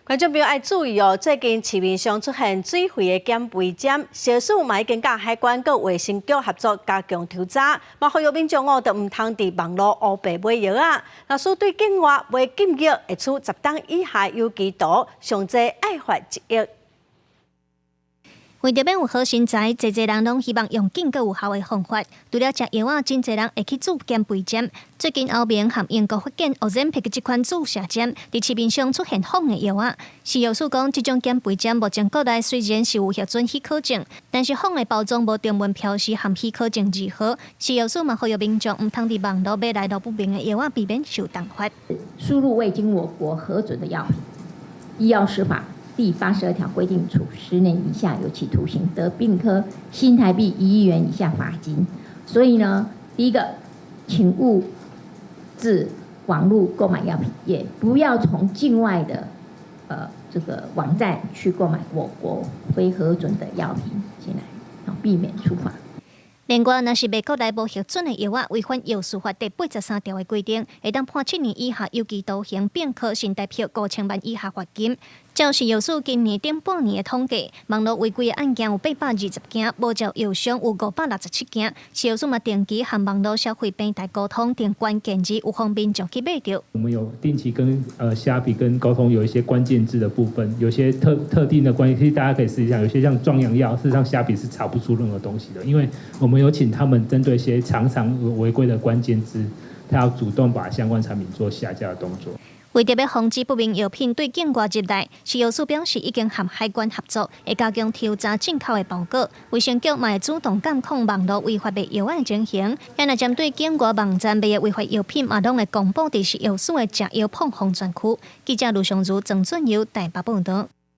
觀眾朋友愛注意哦，最近市面上出現水肺的減肥針，食藥署嘛已經佮海關佮衛生局合作加強抽查，嘛呼籲民眾哦，著毋通佇網路烏白買藥仔。若是對境外買禁藥，會處10冬以下有期徒，上濟愛罰1億。為著欲有好身材，濟濟人攏希望用緊閣有效的方法。除了食藥仔，真濟人會去注減肥針。最近歐盟和英國發現 Ozempic 這款注射針，佇市面上出現仿的藥仔。食藥署講，這種減肥針目前國內雖然是有核准許可證，但是仿的包裝無中文標示和許可證字號。食藥署嘛呼籲民眾毋通佇網路買來路不明的藥仔，避免受重罰。輸入未經我國核准的藥品，醫藥師法第82條規定，處10年以下有期徒刑，得併科新台幣1億元以下罰金。所以呢，第一個，請勿自網路購買藥品，也不要從境外的這個網站去購買我國非核准的藥品進來，避免處罰。另外，若是賣國內無核准的藥仔，違反藥事法第83條的規定，會當判7年以下有期徒刑，並科新台幣5000萬以下罰金。照食藥署今年頂半年的統計，網路違規的案件有820件，無照藥商有567件。食藥署嘛定期和網路消費平台溝通，定關鍵字有予民眾去買著。我們有定期跟蝦皮跟溝通，有一些關鍵字的部分，有些特定的關鍵，其實大家可以試一下，有些像壯陽藥，事實上蝦皮是查不出任何東西的，因為我們有請他們針對一些常常違規的關鍵字，他要主動把相關產品做下架的動作。為著欲防止不明藥品對境外入來，食藥署表示已經和海關合作，會加強抽查進口的包裹。衛生局嘛會主動監控網路違法賣藥仔的情形，啊若針對境外網站賣的違法藥品，嘛攏會公布佇食藥署的食藥膨風專區。記者盧尚如、曾俊佑台北報導。